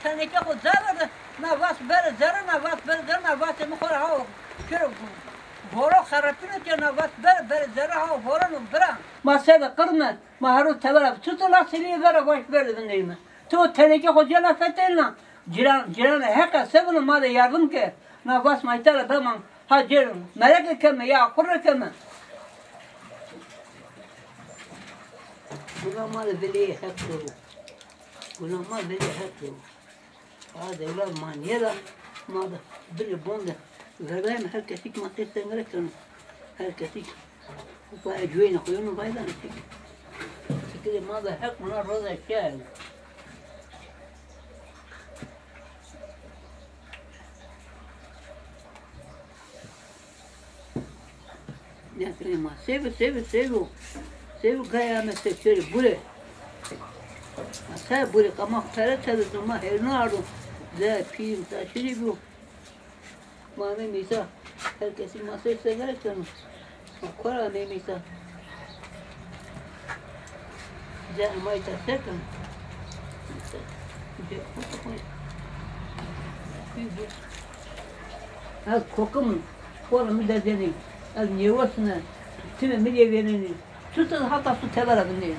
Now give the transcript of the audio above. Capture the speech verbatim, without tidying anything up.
Teneke xo zerre de, na vas bere zerre, na vas bere zerre, na vasê mi xo ra ha kero horo xerepîno ke, na vas bere, bere zerre ha horo no bira. Ma sebe qirme, ma hero tevera, tu tu la selîye vera vaş bere vindeyme. Tu o teneke xo cena fetelna, ciran, ciran heqa sebino ma de yardım ke, na vas ma îta ra beman, ha ceno, mereke keme, ya xurre keme. Buna ma de velê heq do. Guna ma velê heq yo. A dewla ma nêra, ma da bilê bon de verdayme, her kesî ki ma tê sengre keno. Her kesî ki paya cuweyna xo yono vaydanê ki. Fikirê ma da heq, buna roza şiya yo. Nefrê ma sevi, sevi, sevi. Sevi gaya me se şeri bure. Ma se bure, kama pere tede do ma herno ardo. Ze pîm taşiri bu. Ma me mîsa. Her kesî ma se se gerek keno. Ma kora me mîsa. Ze amay ta se keno. Ez kokim, xora mi dezenî, ez nêwesine, time mi lê vênenî, tu ti hata su tevera vinenî.